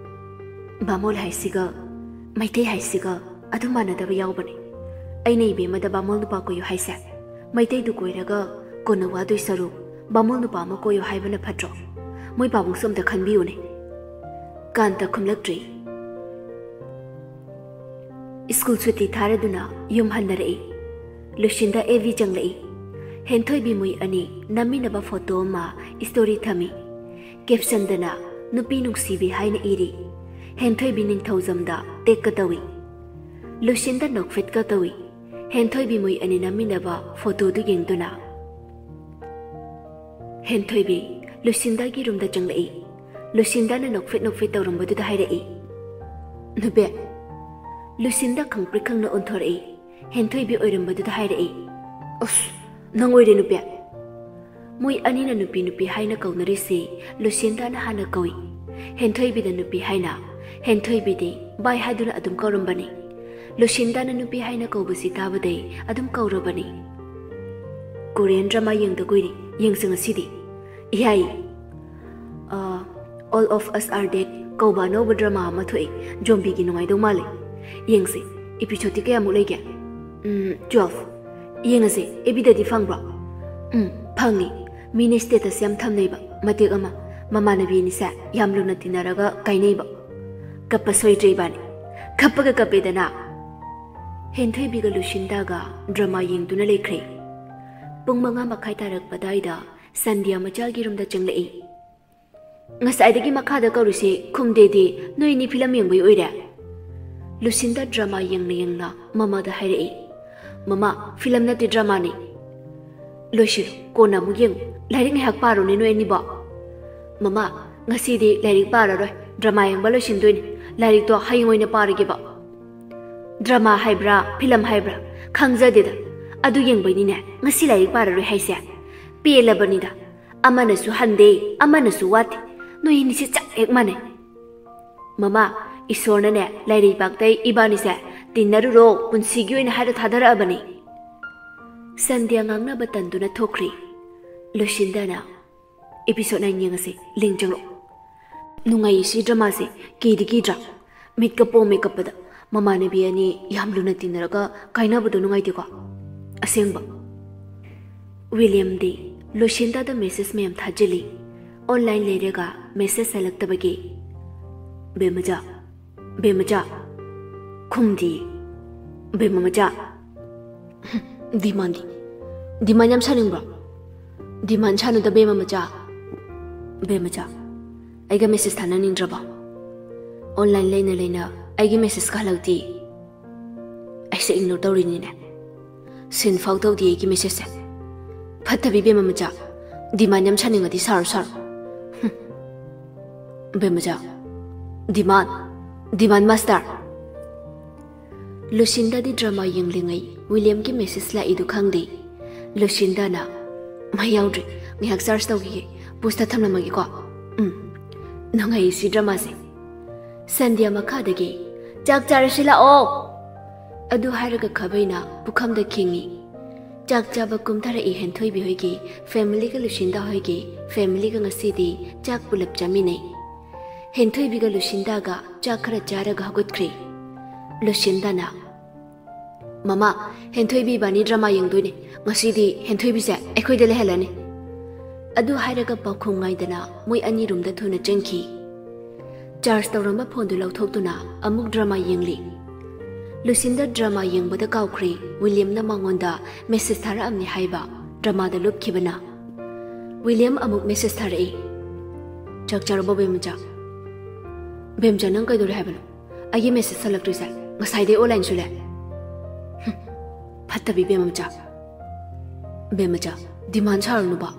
"ꯕꯥꯃꯣꯜ ꯍꯥꯏꯁꯤꯒ ꯃꯩꯇꯩ ꯍꯥꯏꯁꯤꯒ ꯑꯗꯨꯝ ꯃꯥꯟꯅꯗꯕ ꯌꯥꯎꯕꯅꯦ꯫ ꯑꯩꯅ ꯏꯕꯦꯝꯃꯗ ꯕꯥꯃꯣꯜ ꯅꯨꯄꯥ ꯀꯣꯏꯌꯨ ꯍꯥꯏꯁꯦ, ꯃꯩꯇꯩꯗꯨ ꯀꯣꯏꯔꯒ ꯀꯣꯟꯅ ꯋꯥꯗꯣꯏ ꯁꯔꯨꯛ ꯕꯥꯃꯣꯜ ꯅꯨꯄꯥ ꯑꯃ ꯀꯣꯏꯌꯨ ꯍꯥꯏꯕꯅ ꯐꯠꯇ꯭ꯔꯣ? ꯃꯣꯏ ꯄꯥꯕꯨꯡꯁꯨ ꯑꯝꯇ ꯈꯟꯕꯤꯌꯨꯅꯦ꯫" ꯀꯥꯟꯇ ꯈꯨꯝꯂꯛꯇ꯭ꯔꯤ꯫ ꯁ꯭ꯀꯨꯜ ꯁꯨꯇꯤ ꯊꯥꯔꯗꯨꯅ ꯌꯨꯝ ꯍꯟꯅꯔꯛꯏ꯫ ꯂꯨꯁꯤꯟꯗ ꯑꯦ ꯚꯤ ꯆꯪꯂꯛꯏ꯫ ꯍꯦꯟꯊꯣꯏꯕꯤ ꯃꯣꯏ ꯑꯅꯤ ꯅꯝꯃꯤꯟꯅꯕ ꯐꯣꯇꯣ ꯑꯃ ꯁ꯭ꯇꯣꯔꯤ ꯊꯝꯃꯤ꯫ ꯀꯦꯞꯁꯟꯗꯅ "ꯅꯨꯄꯤ ꯅꯨꯡꯁꯤꯕꯤ" ꯍꯥꯏꯅ ꯏꯔꯤ꯫ ꯍꯦꯟꯊꯣꯏꯕꯤ ꯅꯤꯡꯊꯧꯖꯝꯗ ꯇꯦꯛꯀ ꯇꯧꯏ꯫ ꯂꯨꯁꯤꯟꯗ ꯅꯣꯛꯐꯦꯠꯀ ꯇꯧꯏ꯫ ꯍꯦꯟꯊꯣꯏꯕꯤ ꯃꯣꯏ ꯑꯅꯤ ꯅꯝꯃꯤꯟꯅꯕ ꯐꯣꯇꯣꯗꯨ ꯌꯦꯡꯗꯨꯅ꯫ ꯍꯦꯟꯊꯣꯏꯕꯤ ꯂꯨꯁꯤꯟꯗꯒꯤ ꯔꯨꯝꯗ ꯆꯪꯂꯛꯏ꯫ ꯂꯨꯁꯤꯟꯗꯅ ꯅꯣꯛꯐꯦꯠ ꯅꯣꯛꯐꯦꯠ ꯇꯧꯔꯝꯕꯗꯨꯗ ꯍꯥꯏꯔꯛꯏ, "ꯅꯨꯄꯤ꯫" ꯂꯨꯁꯤꯟꯗ ꯈꯪꯄ꯭ꯔꯤꯛ ꯈꯪꯅ ꯑꯣꯟꯊꯣꯔꯛꯏ꯫ ꯍꯦꯟꯊꯣꯏꯕꯤ ꯑꯣꯏꯔꯝꯕꯗꯨꯗ ꯍꯥꯏꯔꯛꯏ, "ꯑꯁ, ꯅꯪ ꯑꯣꯏꯔꯦ ꯅꯨꯄꯤ꯫" ꯃꯣꯏ ꯑꯅꯤꯅ ꯅꯨꯄꯤ ꯅꯨꯄꯤ ꯍꯥꯏꯅ ꯀꯧꯅꯔꯤꯁꯤ ꯂꯨꯁꯤꯟꯗꯅ ꯍꯥꯟꯅ ꯀꯧꯏ꯫ ꯍꯦꯟꯊꯣꯏꯕꯤꯗ ꯅꯨꯄꯤ ꯍꯥꯏꯅ, ꯍꯦꯟꯊꯣꯏꯕꯤꯗꯤ ꯚꯥꯏ ꯍꯥꯏꯗꯨꯅ ꯑꯗꯨꯝ ꯀꯧꯔꯝꯕꯅꯤ꯫ ꯂꯨꯁꯤꯟꯗꯅ ꯅꯨꯄꯤ ꯍꯥꯏꯅ ꯀꯧꯕꯁꯤ ꯇꯥꯕꯗꯩ ꯑꯗꯨꯝ ꯀꯧꯔꯕꯅꯤ꯫ ꯀꯣꯔꯤꯌꯟ ꯗ꯭ꯔꯃꯥ ꯌꯦꯡꯗ ꯀꯨꯏꯔꯦ, ꯌꯦꯡꯁꯤ ꯉꯁꯤꯗꯤ꯫ ꯌꯥꯏ꯫ ꯑ, All of Us Are Dead ꯀꯧꯕ ꯑꯅꯧꯕ ꯗ꯭ꯔꯃꯥ ꯑꯃ ꯊꯣꯛꯑꯦ꯫ ꯖꯣꯝꯕꯤꯒꯤ ꯅꯨꯡꯉꯥꯏꯗꯧ ꯃꯥꯜꯂꯦ꯫ ꯌꯦꯡꯁꯦ꯫ ꯏꯄꯤꯁꯣꯗꯇꯤ ꯀꯌꯥꯃꯨꯛ ꯂꯩꯒꯦ? ꯎꯝ, ꯇ꯭ꯋꯦꯜꯐ꯫ ꯌꯦꯡꯉꯁꯦ꯫ ꯑꯦꯕꯤꯗꯗꯤ ꯐꯪꯕ꯭ꯔꯣ? ꯎꯝ, ꯐꯪꯉꯤ꯫ ꯃꯤꯅ status ꯌꯥꯝ ꯊꯝꯅꯩꯕ ꯃꯇꯦꯛ ꯑꯃ, ꯃꯃꯥꯟꯅꯕꯤ ꯑꯅꯤꯁꯦ ꯌꯥꯝ ꯂꯨꯅ ꯇꯤꯟꯅꯔꯒ ꯀꯥꯏꯅꯩꯕ꯫ ꯀꯞꯄ ꯁꯣꯏꯗ꯭ꯔꯦ ꯏꯕꯥꯅꯤ, ꯀꯞꯄꯒ ꯀꯞꯄꯦꯗꯅ꯫ ꯍꯦꯟꯊꯣꯏꯕꯤꯒ ꯂꯨꯁꯤꯟꯗꯥꯒ drama ꯌꯦꯡꯗꯨꯅ ꯂꯩꯈ꯭ꯔꯦ꯫ ꯄꯨꯡ ꯃꯉꯥ ꯃꯈꯥꯏ ꯇꯥꯔꯛꯄ ꯑꯗꯥꯏꯗ ꯁꯟꯙ꯭ꯌꯥ ꯃꯆꯥꯒꯤ roomꯗ ꯆꯪꯂꯛꯏ꯫ "ꯉꯁꯥꯏꯗꯒꯤ ꯃꯈꯥꯗ ꯀꯧꯔꯤꯁꯤ ꯈꯨꯝꯗꯦꯗꯤ, ꯅꯣꯏ ꯑꯅꯤ film ꯌꯦꯡꯕꯩ ꯑꯣꯏꯔꯦ?" ꯂꯨꯁꯤꯟꯗꯥ drama ꯌꯦꯡꯅ ꯌꯦꯡꯅ ꯃꯃꯥꯗ ꯍꯥꯏꯔꯛꯏ꯫ "ꯃꯃꯥ, film ꯅꯠꯇꯦ, dramaꯅꯤ꯫" "ꯂꯣꯏꯁꯤꯜꯂꯨ, ꯀꯣꯟꯅ ꯑꯃꯨꯛ ꯌꯦꯡꯉꯨ꯫ ꯂꯥꯏꯔꯤꯛ ꯉꯥꯏꯍꯥꯛ ꯄꯥꯔꯨꯅꯦ ꯅꯣꯏ ꯑꯅꯤꯕꯣ꯫" "ꯃꯃꯥ, ꯉꯁꯤꯗꯤ ꯂꯥꯏꯔꯤꯛ ꯄꯥꯔꯔꯣꯏ, drama ꯌꯦꯡꯕ ꯂꯣꯏꯁꯤꯟꯗꯣꯏꯅꯤ꯫ ꯂꯥꯏꯔꯤꯛꯇꯣ ꯍꯌꯦꯡ ꯑꯣꯏꯅ ꯄꯥꯔꯒꯦꯕ꯫" "Drama ꯍꯥꯏꯕ꯭ꯔꯥ, film ꯍꯥꯏꯕ꯭ꯔꯥ, ꯈꯪꯖꯗꯦꯗ꯫ ꯑꯗꯨ ꯌꯦꯡꯕꯩꯅꯤꯅꯦ ꯉꯁꯤ ꯂꯥꯏꯔꯤꯛ ꯄꯥꯔꯔꯣꯏ ꯍꯥꯏꯁꯦ꯫ ꯄꯦꯜꯂꯕꯅꯤꯗ꯫ ꯑꯃꯅꯁꯨ ꯍꯟꯗꯦ, ꯑꯃꯅꯁꯨ ꯋꯥꯠꯇꯦ꯫ ꯅꯣꯏ ꯑꯅꯤꯁꯦ ꯆꯞ ꯍꯦꯛ ꯃꯥꯟꯅꯩ꯫ ꯃꯃꯥ, ꯏꯁꯣꯔꯅꯅꯦ ꯂꯩꯔꯩꯕꯥꯛꯇꯩ ꯏꯕꯥꯅꯤꯁꯦ ꯇꯤꯟꯅꯔꯨꯔꯣ, ꯄꯨꯟꯁꯤꯒꯤ ꯑꯣꯏꯅ ꯍꯥꯏꯔ ꯊꯥꯗꯔꯛꯑꯕꯅꯤ꯫" ꯁꯟꯙ꯭ꯌꯥ ꯉꯥꯡꯅꯕ ꯇꯟꯗꯨꯅ ꯊꯣꯛꯈ꯭ꯔꯦ꯫ ꯂꯨꯁꯤꯟꯗꯥꯅ, "Episode nine ꯌꯦꯡꯉꯁꯦ, link ꯆꯪꯂꯛꯑꯣ꯫" ꯅꯨꯡꯉꯥꯏꯌꯦ ꯁꯤ dramaꯁꯦ, ꯀꯤꯗꯤ ꯀꯤꯗ꯭ꯔꯥ? ꯃꯤꯠꯀ ꯄꯣꯝꯃꯦ ꯀꯞꯄꯗ꯫ ꯃꯃꯥꯟꯅꯕꯤ ꯑꯅꯤ ꯌꯥꯝ ꯂꯨꯅ ꯇꯤꯟꯅꯔꯒ ꯀꯥꯏꯅꯕꯗꯣ ꯅꯨꯡꯉꯥꯏꯇꯦꯀꯣ? ꯑꯁꯦꯡꯕ꯫ ꯋꯤꯂꯤꯌꯝꯗꯤ ꯂꯨꯁꯤꯟꯗꯥꯗ message ꯃꯌꯥꯝ ꯊꯥꯖꯤꯜꯂꯤ꯫ Online ꯂꯩꯔꯒ message ꯍꯜꯂꯛꯇꯕꯒꯤ꯫ "ꯕꯦꯝꯃꯆꯥ, ꯕꯦꯝꯃꯆꯥ, ꯈꯨꯝꯗꯤ, ꯕꯦꯝꯃ ꯃꯆꯥ꯫" "Demandꯗꯤ? Demand ꯌꯥꯝ ꯁꯥꯅꯤꯡꯕ꯭ꯔꯣ?" "Demand ꯁꯥꯅꯨꯗ ꯕꯦꯝꯃ ꯃꯆꯥ꯫" "ꯕꯦꯝꯃꯆꯥ, ꯑꯩꯒ message ꯊꯥꯅꯅꯤꯡꯗ꯭ꯔꯕꯣ? Online ꯂꯩꯅ ꯂꯩꯅ ꯑꯩꯒꯤ messageꯀ ꯍꯜꯂꯛꯇꯦ꯫ ꯑꯩꯁꯦ ignore ꯇꯧꯔꯤꯅꯤꯅꯦ꯫ Seen ꯐꯥꯎ ꯇꯧꯗꯦ ꯑꯩꯒꯤ messageꯁꯦ꯫ ꯐꯠꯇꯕꯤ ꯕꯦꯝꯃ ꯃꯆꯥ, demand ꯌꯥꯝ ꯁꯥꯅꯤꯡꯉꯗꯤ ꯁꯥꯔꯣ ꯁꯥꯔꯣ꯫ ꯍꯨꯝ꯫ ꯕꯦꯝꯃ ꯃꯆꯥ, demand, demand master꯫" ꯂꯨꯁꯤꯟꯗꯥꯗꯤ drama ꯌꯦꯡꯂꯤꯉꯩ ꯋꯤꯂꯤꯌꯝꯒꯤ message ꯂꯥꯛꯏꯗꯨ ꯈꯪꯗꯦ꯫ ꯂꯨꯁꯤꯟꯗꯥꯅ, "ꯃꯩ ꯌꯥꯎꯗ꯭ꯔꯦ, ꯉꯥꯏꯍꯥꯛ charge ꯇꯧꯈꯤꯒꯦ, pause ꯇ ꯊꯝꯂꯝꯃꯒꯦꯀꯣ꯫ ꯎꯝ, ꯅꯨꯡꯉꯥꯏꯌꯦ ꯁꯤ dramaꯁꯦ꯫" ꯁꯟꯙ꯭ꯌꯥ ꯃꯈꯥꯗꯒꯤ, "ꯆꯥꯛ ꯆꯥꯔꯁꯤ ꯂꯥꯛꯑꯣ!" ꯑꯗꯨ ꯍꯥꯏꯔꯒ ꯈꯥꯕꯩꯅ ꯄꯨꯈꯝꯗ ꯈꯤꯡꯉꯤ꯫ ꯆꯥꯛ ꯆꯥꯕ ꯀꯨꯝꯊꯔꯛꯏ ꯍꯦꯟꯊꯣꯏꯕꯤ ꯍꯣꯏꯒꯤ familyꯒ ꯂꯨꯁꯤꯟꯗꯥ ꯍꯣꯏꯒꯤ familyꯒ ꯉꯁꯤꯗꯤ ꯆꯥꯛ ꯄꯨꯂꯞ ꯆꯥꯃꯤꯟꯅꯩ꯫ ꯍꯦꯟꯊꯣꯏꯕꯤꯒ ꯂꯨꯁꯤꯟꯗꯥꯒ ꯆꯥꯛ ꯈꯔ ꯆꯥꯔꯒ ꯍꯧꯒꯠꯈ꯭ꯔꯦ꯫ ꯂꯨꯁꯤꯟꯗꯥꯅ, "ꯃꯃꯥ, ꯍꯦꯟꯊꯣꯏꯕꯤ ꯏꯕꯥꯅꯤ drama ꯌꯦꯡꯗꯣꯏꯅꯦ꯫ ꯉꯁꯤꯗꯤ ꯍꯦꯟꯊꯣꯏꯕꯤꯁꯦ ꯑꯩꯈꯣꯏꯗ ꯂꯩꯍꯜꯂꯅꯤ꯫" ꯑꯗꯨ ꯍꯥꯏꯔꯒ ꯄꯥꯎꯈꯨꯝ ꯉꯥꯏꯗꯅ ꯃꯣꯏ ꯑꯅꯤ ꯔꯨꯝꯗ ꯊꯨꯅ ꯆꯪꯈꯤ꯫ ꯆꯥꯔꯖ ꯇꯧꯔꯝꯕ ꯐꯣꯟꯗꯨ ꯂꯧꯊꯣꯛꯇꯨꯅ ꯑꯃꯨꯛ ꯗ꯭ꯔꯃꯥ ꯌꯦꯡꯂꯤ꯫ ꯂꯨꯁꯤꯟꯗ ꯗ꯭ꯔꯃꯥ ꯌꯦꯡꯕꯗ ꯀꯥꯎꯈ꯭ꯔꯦ ꯋꯤꯂꯤꯌꯝꯅ ꯃꯉꯣꯟꯗ ꯃꯦꯁꯦꯖ ꯊꯥꯔꯛꯑꯝꯅꯤ ꯍꯥꯏꯕ꯫ ꯗ꯭ꯔꯃꯥꯗ ꯂꯨꯞꯈꯤꯕꯅ꯫ ꯋꯤꯂꯤꯌꯝ ꯑꯃꯨꯛ ꯃꯦꯁꯦꯖ ꯊꯥꯔꯛꯏ꯫ "ꯆꯥꯛ ꯆꯥꯔꯕꯣ ꯕꯦꯝꯃꯆꯥ?" "ꯕꯦꯝꯆꯥ, ꯅꯪ ꯀꯩꯗꯧꯔꯦ ꯍꯥꯏꯕꯅꯣ? ꯑꯩꯒꯤ ꯃꯦꯁꯦꯖ ꯍꯜꯂꯛꯇ꯭ꯔꯤꯁꯦ ꯉꯁꯥꯏꯗꯩ ꯑꯣꯟꯂꯥꯏꯟꯁꯨ ꯂꯩ꯫ ꯍꯨꯝ, ꯐꯠꯇꯕꯤ ꯕꯦꯝꯃꯆꯥ꯫ ꯕꯦꯝꯃꯆꯥ, ꯗꯤꯃꯥꯟ ꯁꯥꯔꯅꯨꯕ꯫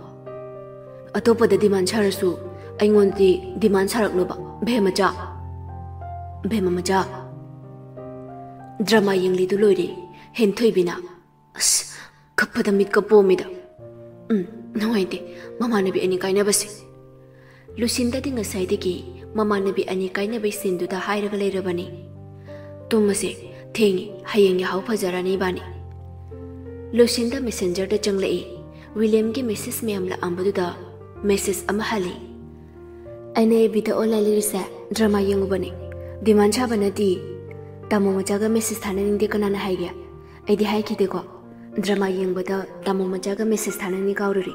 ꯑꯇꯣꯞꯄꯗ ꯗꯤꯃꯥꯟ ꯁꯥꯔꯁꯨ ꯑꯩꯉꯣꯟꯗꯗꯤ ꯗꯤꯃꯥꯟ ꯁꯥꯔꯛꯅꯨꯕ ꯕꯦꯝꯃꯆꯥ꯫ ꯕꯦꯝꯃ ꯃꯆꯥ, ꯗ꯭ꯔꯃꯥ ꯌꯦꯡꯂꯤꯗꯨ ꯂꯣꯏꯔꯦ ꯍꯦꯟꯊꯣꯏꯕꯤꯅ꯫ ꯑꯁ, ꯀꯞꯄꯗ ꯃꯤꯠꯀ ꯄꯣꯝꯃꯤꯗ꯫ ꯎꯝ, ꯅꯨꯡꯉꯥꯏꯇꯦ ꯃꯃꯥꯟꯅꯕꯤ ꯑꯅꯤ ꯀꯥꯏꯅꯕꯁꯦ꯫" ꯂꯨꯁꯤꯟꯗꯗꯤ ꯉꯁꯥꯏꯗꯒꯤ ꯃꯃꯥꯟꯅꯕꯤ ꯑꯅꯤ ꯀꯥꯏꯅꯕꯩ ꯁꯤꯟꯗꯨꯗ ꯍꯥꯏꯔꯒ ꯂꯩꯔꯕꯅꯤ꯫ "ꯇꯨꯝꯃꯁꯦ, ꯊꯦꯡꯉꯤ, ꯍꯌꯦꯡ ꯌꯥꯍꯧ ꯐꯖꯔꯅꯤ ꯏꯕꯥꯅꯤ꯫" ꯂꯨꯁꯤꯟꯗ ꯃꯦꯁꯦꯟꯖꯔꯗ ꯆꯪꯂꯛꯏ꯫ ꯋꯤꯂꯤꯌꯝꯒꯤ ꯃꯦꯁꯦꯖ ꯃꯌꯥꯝ ꯂꯥꯛꯑꯝꯕꯗꯨꯗ ꯃꯦꯁꯦꯖ ꯑꯃ ꯍꯜꯂꯤ꯫ "ꯑꯩꯅ ꯑꯦꯐ ꯕꯤꯗ ꯑꯣꯟꯂꯥꯏꯟ ꯂꯩꯔꯤꯁꯦ ꯗ꯭ꯔꯃꯥ ꯌꯦꯡꯉꯨꯕꯅꯤ꯫ ꯗꯤꯃꯥꯟ ꯁꯥꯕ ꯅꯠꯇꯦ꯫ ꯇꯥꯃꯣ ꯃꯆꯥꯒ ꯃꯦꯁꯦꯖ ꯊꯥꯅꯅꯤꯡꯗꯦ ꯀꯅꯥꯅ ꯍꯥꯏꯒꯦ? ꯑꯩꯗꯤ ꯍꯥꯏꯈꯤꯗꯦꯀꯣ꯫ ꯗ꯭ꯔꯃꯥ ꯌꯦꯡꯕꯗ ꯇꯥꯃꯣ ꯃꯆꯥꯒ ꯃꯦꯁꯦꯖ ꯊꯥꯅꯅꯤ ꯀꯥꯎꯔꯨꯔꯦ꯫"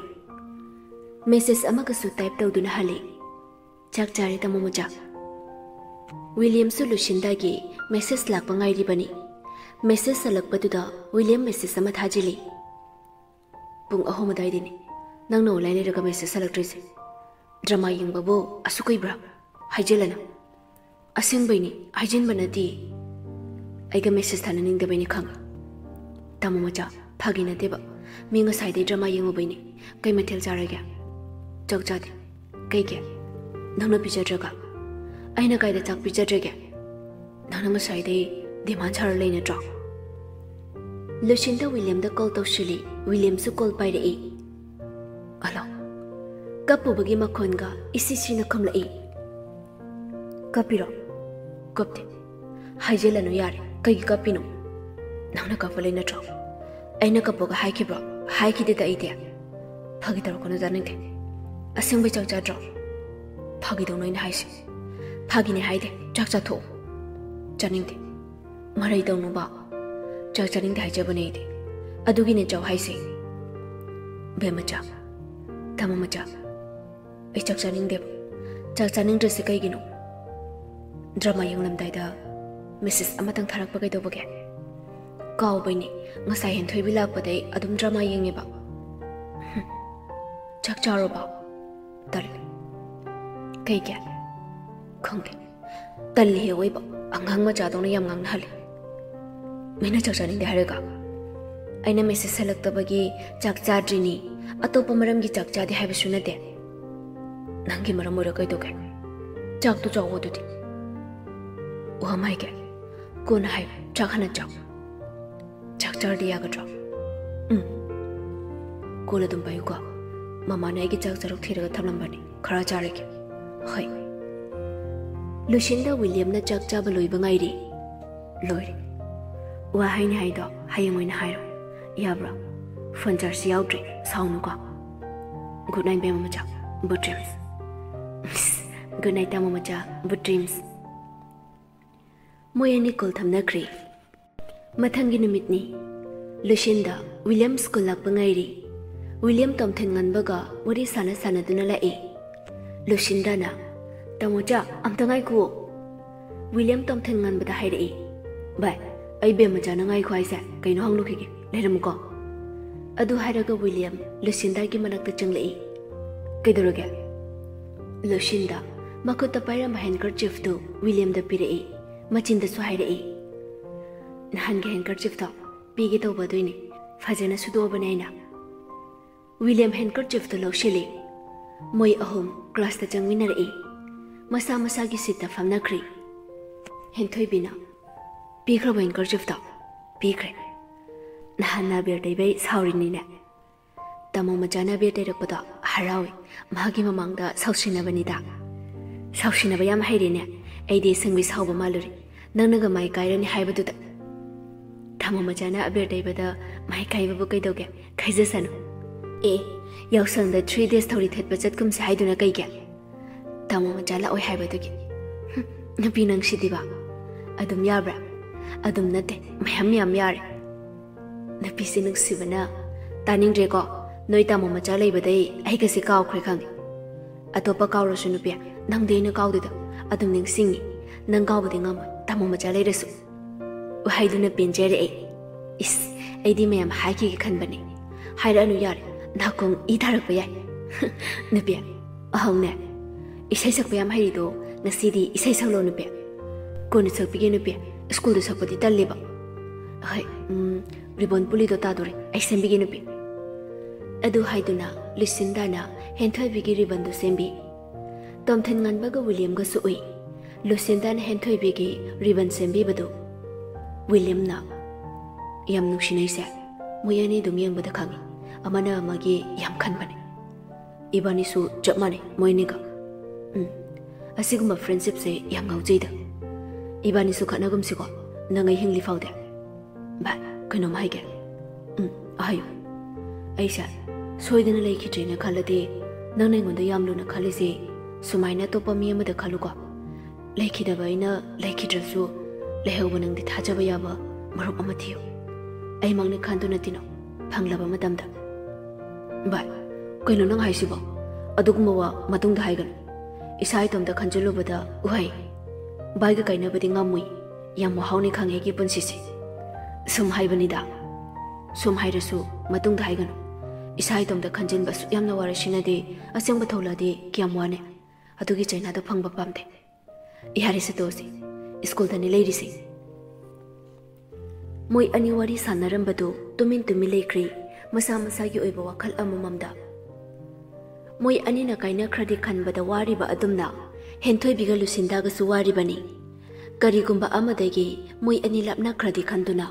ꯃꯦꯁꯦꯖ ꯑꯃꯒꯁꯨ ꯇꯥꯏꯞ ꯇꯧꯗꯨꯅ ꯍꯜꯂꯤ꯫ "ꯆꯥꯛ ꯆꯥꯔꯦ ꯇꯥꯃꯣ ꯃꯆꯥ꯫" ꯋꯤꯂꯤꯌꯝꯁꯨ ꯂꯨꯁꯤꯟꯗꯥꯒꯤ ꯃꯦꯁꯦꯖ ꯂꯥꯛꯄ ꯉꯥꯏꯔꯤꯕꯅꯤ꯫ ꯃꯦꯁꯦꯖ ꯍꯜꯂꯛꯄꯗꯨꯗ ꯋꯤꯂꯤꯌꯝ ꯃꯦꯁꯦꯖ ꯑꯃ ꯊꯥꯖꯤꯜꯂꯤ꯫ "ꯄꯨꯡ ꯑꯍꯨꯝ ꯑꯗꯨꯋꯥꯏꯗꯅꯤ꯫ ꯅꯪꯅ ꯑꯣꯟꯂꯥꯏꯟ ꯂꯩꯔꯒ ꯃꯦꯁꯦꯖ ꯍꯜꯂꯛꯇ꯭ꯔꯤꯁꯦ꯫ ꯗ꯭ꯔꯃꯥ ꯌꯦꯡꯕꯕꯨ ꯑꯁꯨꯛ ꯀꯨꯏꯕ꯭ꯔꯥ? ꯍꯥꯏꯖꯤꯜꯂꯅꯨ꯫" "ꯑꯁꯦꯡꯕꯩꯅꯤ, ꯍꯥꯏꯖꯤꯟꯕ ꯅꯠꯇꯦ꯫ ꯑꯩꯒ ꯃꯦꯁꯦꯖ ꯊꯥꯅꯅꯤꯡꯗꯕꯩꯅꯤ ꯈꯪꯉꯦ꯫ ꯇꯥꯃꯣ ꯃꯆꯥ, ꯐꯥꯒꯤ ꯅꯠꯇꯦꯕ꯫ ꯃꯤ ꯉꯁꯥꯏꯗꯩ ꯗ꯭ꯔꯃꯥ ꯌꯦꯡꯉꯨꯕꯩꯅꯤ꯫ ꯀꯩ ꯃꯊꯦꯜ ꯆꯥꯔꯒꯦ?" "ꯆꯥꯛ ꯆꯥꯗꯦ꯫" "ꯀꯩꯒꯤ? ꯅꯪꯅ ꯄꯤꯖꯗ꯭ꯔꯒ?" "ꯑꯩꯅ ꯀꯥꯏꯗ ꯆꯥꯛ ꯄꯤꯖꯗ꯭ꯔꯒꯦ? ꯅꯪꯅ ꯉꯁꯥꯏꯗꯩ ꯗꯤꯃꯥꯟ ꯁꯥꯔ ꯂꯩ ꯅꯠꯇ꯭ꯔꯣ?" ꯂꯨꯁꯤꯟꯗ ꯋꯤꯂꯤꯌꯝꯗ ꯀꯣꯜ ꯇꯧꯁꯤꯜꯂꯤ꯫ ꯋꯤꯂꯤꯌꯝꯁꯨ ꯀꯣꯜ ꯄꯥꯏꯔꯛꯏ꯫ "ꯍꯜꯂꯣ, ꯀꯞꯄꯨꯕꯒꯤ ꯃꯈꯣꯟꯒ ꯏꯁꯤ ꯁꯤꯅ ꯈꯨꯝꯂꯛꯏ꯫ ꯀꯞꯄꯤꯔꯣ?" "ꯀꯞꯇꯦ꯫" "ꯍꯥꯏꯖꯤꯜꯂꯅꯨ ꯌꯥꯔꯦ, ꯀꯩꯒꯤ ꯀꯞꯄꯤꯅꯣ? ꯅꯪꯅ ꯀꯞꯄ ꯂꯩ ꯅꯠꯇ꯭ꯔꯣ? ꯑꯩꯅ ꯀꯞꯄꯒ ꯍꯥꯏꯈꯤꯕ꯭ꯔꯣ? ꯍꯥꯏꯈꯤꯗꯦꯗ ꯑꯩꯗꯤ꯫" "ꯐꯥꯒꯤ ꯇꯧꯔꯛꯀꯅꯨ, ꯇꯥꯅꯤꯡꯗꯦ꯫ ꯑꯁꯦꯡꯕꯩ ꯆꯥꯛ ꯆꯥꯗ꯭ꯔꯣ?" "ꯐꯥꯒꯤꯗꯧꯅ ꯑꯩꯅ ꯍꯥꯏꯁꯦ꯫" "ꯐꯥꯒꯤꯅꯦ ꯍꯥꯏꯗꯦ, ꯆꯥꯛ ꯆꯥꯊꯣꯛꯑꯣ꯫" "ꯆꯥꯅꯤꯡꯗꯦ꯫" "ꯃꯔꯩ ꯇꯧꯅꯨꯕ, ꯆꯥꯛ ꯆꯥꯅꯤꯡꯗꯦ ꯍꯥꯏꯖꯕꯅꯦ ꯑꯩꯗꯤ꯫ ꯑꯗꯨꯒꯤꯅꯦ ꯆꯥꯎ ꯍꯥꯏꯁꯦ꯫" "ꯕꯦꯝꯃꯆꯥ, ꯇꯥꯃꯣ ꯃꯆꯥ, ꯑꯩ ꯆꯥꯛ ꯆꯥꯅꯤꯡꯗꯦꯕ꯫ ꯆꯥꯛ ꯆꯥꯅꯤꯡꯗ꯭ꯔꯤꯁꯦ ꯀꯩꯒꯤꯅꯣ? ꯗ꯭ꯔꯃꯥ ꯌꯦꯡꯂꯝꯗꯥꯏꯗ ꯃꯦꯁꯦꯖ ꯑꯃꯇꯪ ꯊꯥꯔꯛꯄ ꯀꯩꯗꯧꯕꯒꯦ? ꯀꯥꯎꯕꯩꯅꯦ, ꯉꯁꯥꯏ ꯍꯦꯟꯊꯣꯏꯕꯤ ꯂꯥꯛꯄꯗꯩ ꯑꯗꯨꯝ ꯗ꯭ꯔꯃꯥ ꯌꯦꯡꯉꯦꯕ꯫ ꯍꯨꯝ꯫ ꯆꯥꯛ ꯆꯥꯔꯣꯕ? ꯇꯜꯂꯦ꯫ ꯀꯩꯒꯤ? ꯈꯪꯗꯦ꯫ ꯇꯜꯂꯤ ꯍꯦ ꯑꯣꯏꯕ꯫ ꯑꯉꯥꯡ ꯃꯆꯥꯗꯧꯅ ꯌꯥꯝ ꯉꯥꯡꯅꯍꯜꯂꯦ꯫ ꯃꯤꯅ ꯆꯥꯛ ꯆꯥꯅꯤꯡꯗꯦ ꯍꯥꯏꯔꯒ? ꯑꯩꯅ ꯃꯦꯁꯦꯖ ꯍꯜꯂꯛꯇꯕꯒꯤ ꯆꯥꯛ ꯆꯥꯗ꯭ꯔꯤꯅꯤ, ꯑꯇꯣꯞꯄ ꯃꯔꯝꯒꯤ ꯆꯥꯛ ꯆꯥꯗꯦ ꯍꯥꯏꯕꯁꯨ ꯅꯠꯇꯦ꯫ ꯅꯪꯒꯤ ꯃꯔꯝ ꯑꯣꯏꯔ ꯀꯩꯗꯧꯒꯦ? ꯆꯥꯛꯇꯨ ꯆꯥꯎꯑꯣ ꯑꯗꯨꯗꯤ꯫ ꯋꯥ ꯑꯃ ꯍꯥꯏꯒꯦ, ꯀꯣꯟꯅ ꯍꯥꯏꯌꯨ, ꯆꯥꯛ ꯍꯥꯟꯅ ꯆꯥꯎ꯫ ꯆꯥꯛ ꯆꯥꯔꯗꯤ ꯌꯥꯒꯗ꯭ꯔꯣ? ꯎꯝ꯫ ꯀꯣꯜ ꯑꯗꯨꯝ ꯄꯥꯏꯌꯨꯀꯣ꯫ ꯃꯃꯥꯅ ꯑꯩꯒꯤ ꯆꯥꯛ ꯆꯥꯔꯨꯛ ꯊꯤꯔꯒ ꯊꯝꯂꯝꯕꯅꯤ꯫ ꯈꯔ ꯆꯥꯔꯒꯦ꯫ ꯍꯣꯏ꯫ ꯂꯨꯁꯤꯟꯗ ꯋꯤꯂꯤꯌꯝꯅ ꯆꯥꯛ ꯆꯥꯕ ꯂꯣꯏꯕ ꯉꯥꯏꯔꯤ꯫ ꯂꯣꯏꯔꯦ꯫ ꯋꯥ ꯍꯥꯏꯅꯤ ꯍꯥꯏꯗꯣ ꯍꯌꯦꯡ ꯑꯣꯏꯅ ꯍꯥꯏꯔꯣ꯫ ꯌꯥꯕ꯭ꯔꯣ? ꯐꯣꯟ ꯆꯥꯔꯖ ꯌꯥꯎꯗ꯭ꯔꯦ꯫ ꯁꯥꯎꯅꯨꯀꯣ꯫ ꯒꯨꯗ ꯅꯥꯏꯠ ꯕꯦꯝꯃ ꯃꯆꯥ꯫ ꯕꯨꯠ ꯗ꯭ꯔꯤꯝꯁ꯫ ꯒꯨꯗ ꯅꯥꯏꯠ ꯇꯥꯃꯣ ꯃꯆꯥ꯫ ꯕꯨꯠ ꯗ꯭ꯔꯤꯝꯁ꯫ ꯃꯣꯏ ꯑꯅꯤ ꯀꯣꯜ ꯊꯝꯅꯈ꯭ꯔꯦ꯫ ꯃꯊꯪꯒꯤ ꯅꯨꯃꯤꯠꯅꯤ꯫ ꯂꯨꯁꯤꯟꯗ ꯋꯤꯂꯤꯌꯝ ꯁ꯭ꯀꯨꯜ ꯂꯥꯛꯄ ꯉꯥꯏꯔꯤ꯫ ꯋꯤꯂꯤꯌꯝ ꯇꯣꯝꯊꯤꯟ ꯉꯟꯕꯒ ꯋꯥꯔꯤ ꯁꯥꯟꯅ ꯁꯥꯟꯅꯗꯨꯅ ꯂꯥꯛꯏ꯫ ꯂꯨꯁꯤꯟꯗꯅ, "ꯇꯥꯃꯣꯆꯥ, ꯑꯝꯇ ꯉꯥꯏꯈꯨꯑꯣ꯫" ꯋꯤꯂꯤꯌꯝ ꯇꯣꯝꯊꯤꯟ ꯉꯟꯕꯗ ꯍꯥꯏꯔꯛꯏ, "ꯚꯥꯏ, ꯑꯩ ꯕꯦꯝꯃꯆꯥꯅ ꯉꯥꯏꯈꯣ ꯍꯥꯏꯁꯦ ꯀꯩꯅꯣ ꯍꯪꯂꯨꯈꯤꯒꯦ, ꯂꯩꯔꯝꯃꯨꯀꯣ꯫" ꯑꯗꯨ ꯍꯥꯏꯔꯒ ꯋꯤꯂꯤꯌꯝ ꯂꯨꯁꯤꯟꯗꯥꯒꯤ ꯃꯅꯥꯛꯇ ꯆꯪꯂꯛꯏ꯫ "ꯀꯩꯗꯧꯔꯒꯦ?" ꯂꯨꯁꯤꯟꯗ ꯃꯈꯨꯠꯇ ꯄꯥꯏꯔꯝꯕ ꯍꯦꯟꯀꯔꯆꯤꯐꯇꯨ ꯋꯤꯂꯤꯌꯝꯗ ꯄꯤꯔꯛꯏ꯫ ꯃꯆꯤꯟꯗꯁꯨ ꯍꯥꯏꯔꯛꯏ, "ꯅꯍꯥꯟꯒꯤ ꯍꯦꯟꯀꯔꯆꯤꯐꯇꯣ ꯄꯤꯒꯦ ꯇꯧꯕ ꯑꯗꯨꯏꯅꯤ꯫ ꯐꯖꯅ ꯁꯨꯗꯣꯛꯑꯕꯅꯦ ꯑꯩꯅ꯫" ꯋꯤꯂꯤꯌꯝ ꯍꯦꯟꯀꯔꯆꯤꯐꯇꯨ ꯂꯧꯁꯤꯜꯂꯤ꯫ ꯃꯣꯏ ꯑꯍꯨꯝ ꯀ꯭ꯂꯥꯁꯇ ꯆꯪꯃꯤꯟꯅꯔꯛꯏ꯫ ꯃꯁꯥ ꯃꯁꯥꯒꯤ ꯁꯤꯠꯇ ꯐꯝꯅꯈ꯭ꯔꯤ꯫ ꯍꯦꯟꯊꯣꯏꯕꯤꯅ, "ꯄꯤꯈ꯭ꯔꯕ ꯍꯦꯟꯀꯔꯆꯤꯐꯇꯣ?" "ꯄꯤꯈ꯭ꯔꯦ꯫ ꯅꯍꯥꯟ ꯅꯥꯕꯤꯔ ꯇꯩꯕꯩ ꯁꯥꯎꯔꯤꯅꯤꯅꯦ꯫" ꯇꯥꯃꯣ ꯃꯆꯥꯅ ꯑꯕꯦꯔ ꯇꯩꯔꯛꯄꯗꯣ ꯍꯔꯥꯎꯏ꯫ ꯃꯥꯒꯤ ꯃꯃꯥꯡꯗ ꯁꯥꯎꯁꯤꯟꯅꯕꯅꯤꯗ꯫ "ꯁꯥꯎꯁꯤꯟꯅꯕ ꯌꯥꯝ ꯍꯩꯔꯦꯅꯦ꯫ ꯑꯩꯗꯤ ꯑꯁꯦꯡꯕꯩ ꯁꯥꯎꯕ ꯃꯥꯜꯂꯨꯔꯦ, ꯅꯪꯅꯒ ꯃꯥꯏ ꯀꯥꯏꯔꯅꯤ ꯍꯥꯏꯕꯗꯨꯗ꯫" ꯇꯥꯃꯣ ꯃꯆꯥꯅ ꯑꯕꯦꯔ ꯇꯩꯕꯗ ꯃꯥꯏ ꯀꯥꯏꯕꯕꯨ ꯀꯩꯗꯧꯒꯦ? ꯈꯥꯏꯖꯁꯅꯨ꯫ "ꯑꯦ, ꯌꯥꯎꯁꯪꯗ three days ꯊꯧꯔꯤ ꯊꯠꯄ ꯆꯠꯀꯨꯝꯁꯦ ꯍꯥꯏꯗꯨꯅ ꯀꯩꯒꯤ?" "ꯇꯥꯃꯣ ꯃꯆꯥ ꯂꯥꯛꯑꯣꯏ ꯍꯥꯏꯕꯗꯨꯒꯤ꯫" "ꯍꯨꯝ, ꯅꯨꯄꯤ ꯅꯪꯁꯤꯗꯤꯕ꯫ ꯑꯗꯨꯝ ꯌꯥꯕ꯭ꯔꯥ?" "ꯑꯗꯨꯝ ꯅꯠꯇꯦ, ꯃꯌꯥꯝ ꯃꯌꯥꯝ ꯌꯥꯔꯦ꯫" ꯅꯨꯄꯤꯁꯦ ꯅꯨꯡꯁꯤꯕꯅ꯫ "ꯇꯥꯅꯤꯡꯗ꯭ꯔꯦꯀꯣ, ꯅꯣꯏ ꯇꯥꯃꯣ ꯃꯆꯥ ꯂꯩꯕꯗꯩ ꯑꯩꯒꯁꯦ ꯀꯥꯎꯈ꯭ꯔꯦ ꯈꯪꯉꯦ꯫ ꯑꯇꯣꯞꯄ ꯀꯥꯎꯔꯁꯨ ꯅꯨꯄꯤ, ꯅꯪꯗꯤ ꯑꯩꯅ ꯀꯥꯎꯗꯦꯗ꯫ ꯑꯗꯨꯝ ꯅꯤꯡꯁꯤꯡꯉꯤ꯫ ꯅꯪ ꯀꯥꯎꯕꯗꯤ ꯉꯝꯃꯣꯏ, ꯇꯥꯃꯣ ꯃꯆꯥ ꯂꯩꯔꯁꯨ꯫ ꯋꯥꯍꯩꯗꯨꯅ ꯄꯦꯟꯖꯔꯦ ꯑꯩ꯫ ꯏꯁ, ꯑꯩꯗꯤ ꯃꯌꯥꯝ ꯍꯥꯏꯈꯤꯒꯦ ꯈꯟꯕꯅꯦ꯫ ꯍꯥꯏꯔꯛꯑꯅꯨ ꯌꯥꯔꯦ, ꯅꯥꯀꯣꯡ ꯏ ꯊꯥꯔꯛꯄ ꯌꯥꯏ꯫ ꯅꯨꯄꯤ, ꯑꯍꯧꯅꯦ, ꯏꯁꯩ ꯁꯛꯄ ꯌꯥꯝ ꯍꯩꯔꯤꯗꯣ, ꯉꯁꯤꯗꯤ ꯏꯁꯩ ꯁꯛꯂꯣ ꯅꯨꯄꯤ꯫ ꯀꯣꯟꯅ ꯁꯛꯄꯤꯒꯦ ꯅꯨꯄꯤ, ꯁ꯭ꯀꯨꯜꯗ ꯁꯛꯄꯗꯤ ꯇꯜꯂꯦꯕ꯫ ꯍꯣꯏ, ꯎꯝ, ꯔꯤꯕꯣꯟ ꯄꯨꯂꯤꯗꯣ ꯇꯥꯗꯣꯔꯦ, ꯑꯩ ꯁꯦꯝꯕꯤꯒꯦ ꯅꯨꯄꯤ꯫ ꯑꯗꯨ ꯍꯥꯏꯗꯨꯅ ꯂꯨꯁꯤꯟꯗꯥꯅ ꯍꯦꯟꯊꯣꯏꯕꯤꯒꯤ ꯔꯤꯕꯟꯗꯨ ꯁꯦꯝꯕꯤ꯫ ꯇꯣꯝꯊꯤꯟ ꯉꯥꯟꯕꯒ ꯋꯤꯂꯤꯌꯝꯒꯁꯨ ꯎꯏ꯫ ꯂꯨꯁꯤꯟꯗꯥꯅ ꯍꯦꯟꯊꯣꯏꯕꯤꯒꯤ ꯔꯤꯕꯟ ꯁꯦꯝꯕꯤꯕꯗꯨ ꯋꯤꯂꯤꯌꯝꯅ, "ꯌꯥꯝ ꯅꯨꯡꯁꯤꯅꯩꯁꯦ, ꯃꯣꯏ ꯑꯅꯤ ꯑꯗꯨꯝ ꯌꯦꯡꯕꯗ ꯈꯪꯉꯤ, ꯑꯃꯅ ꯑꯃꯒꯤ ꯌꯥꯝ ꯈꯟꯕꯅꯦ꯫ ꯏꯕꯥꯅꯤꯁꯨ ꯆꯞ ꯃꯥꯟꯅꯩ ꯃꯣꯏ ꯑꯅꯤꯒ꯫ ꯎꯝ, ꯑꯁꯤꯒꯨꯝꯕ ꯐ꯭ꯔꯦꯟꯁꯤꯞꯁꯦ ꯌꯥꯝ ꯉꯥꯎꯖꯩꯗ꯫ ꯏꯕꯥꯅꯤꯁꯨ ꯈꯠꯅꯒꯨꯝꯁꯤꯀꯣ, ꯅꯪ ꯑꯩ ꯍꯤꯡꯂꯤ ꯐꯥꯎꯗꯤ꯫ ꯚꯥꯏ, ꯀꯩꯅꯣꯝ ꯍꯥꯏꯒꯦ꯫ ꯎꯝ, ꯍꯥꯏꯌꯨ꯫ ꯑꯩꯁꯦ ꯁꯣꯏꯗꯅ ꯂꯩꯈꯤꯗ꯭ꯔꯦꯅ ꯈꯜꯂꯗꯤ, ꯅꯪꯅ ꯑꯩꯉꯣꯟꯗ ꯌꯥꯝ ꯂꯨꯅ ꯈꯜꯂꯤꯁꯦ ꯁꯨꯃꯥꯏꯅ ꯑꯇꯣꯞꯄ ꯃꯤ ꯑꯃꯗ ꯈꯜꯂꯨꯀꯣ꯫ ꯂꯩꯈꯤꯗꯕ ꯑꯩꯅ ꯂꯩꯈꯤꯗ꯭ꯔꯁꯨ, ꯂꯩꯍꯧꯕ ꯅꯪꯗꯤ ꯊꯥꯖꯕ ꯌꯥꯕ ꯃꯔꯨꯞ ꯑꯃ ꯊꯤꯌꯨ꯫ ꯑꯩꯃꯛꯅꯤ ꯈꯟꯗꯨꯅ ꯇꯤꯟꯅꯧ, ꯐꯪꯂꯕ ꯃꯇꯝꯗ꯫" ꯚꯥꯏ, ꯀꯩꯅꯣ ꯅꯪ ꯍꯥꯏꯁꯤꯕꯣ? ꯑꯗꯨꯒꯨꯝꯕ ꯋꯥ ꯃꯇꯨꯡꯗ ꯍꯥꯏꯒꯅꯨ꯫ ꯏꯁꯥ ꯏꯇꯣꯝꯇ ꯈꯟꯖꯤꯜꯂꯨꯕꯗ ꯎꯍꯩ꯫ ꯚꯥꯏꯒ ꯀꯥꯏꯅꯕꯗꯤ ꯉꯝꯃꯨꯏ꯫ ꯌꯥꯝ ꯋꯥꯍꯧꯅꯤ ꯈꯪꯉꯦ ꯑꯩꯒꯤ ꯄꯨꯟꯁꯤꯁꯦ꯫ ꯁꯨꯝ ꯍꯥꯏꯕꯅꯤꯗ꯫ ꯁꯨꯝ ꯍꯥꯏꯔꯁꯨ ꯃꯇꯨꯡꯗ ꯍꯥꯏꯒꯅꯨ꯫ ꯏꯁꯥ ꯏꯇꯣꯝꯇ ꯈꯟꯖꯤꯟꯕ ꯑꯁꯨꯛ ꯌꯥꯝꯅ ꯋꯥꯔꯁꯤꯅꯗꯤ ꯑꯁꯦꯡꯕ ꯊꯣꯛꯂꯛꯑꯗꯤ ꯀꯌꯥꯝ ꯋꯥꯅꯤ꯫ ꯑꯗꯨꯒꯤ ꯆꯩꯅꯥꯗꯣ ꯐꯪꯕ ꯄꯥꯝꯗꯦ꯫ ꯌꯥꯔꯦꯁꯦ, ꯇꯣꯛꯑꯁꯤ꯫ ꯁ꯭ꯀꯨꯜꯗꯅꯤ ꯂꯩꯔꯤꯁꯦ꯫ ꯃꯣꯏ ꯑꯅꯤ ꯋꯥꯔꯤ ꯁꯥꯟꯅꯔꯝꯕꯗꯨ ꯇꯨꯃꯤꯟ ꯇꯨꯃꯤꯟ ꯂꯩꯈ꯭ꯔꯤ, ꯃꯁꯥ ꯃꯁꯥꯒꯤ ꯑꯣꯏꯕ ꯋꯥꯈꯜ ꯑꯃꯃꯝꯗ꯫ ꯃꯣꯏ ꯑꯅꯤꯅ ꯀꯥꯏꯅꯈ꯭ꯔꯗꯤ ꯈꯟꯕꯗ ꯋꯥꯔꯤꯕ ꯑꯗꯨꯝꯅ ꯍꯦꯟꯊꯣꯏꯕꯤꯒ ꯂꯨꯁꯤꯟꯗꯥꯒꯁꯨ ꯋꯥꯔꯤꯕꯅꯤ꯫ ꯀꯔꯤꯒꯨꯝꯕ ꯑꯃꯗꯒꯤ ꯃꯣꯏ ꯑꯅꯤ ꯂꯥꯞꯅꯈ꯭ꯔꯗꯤ ꯈꯟꯗꯨꯅ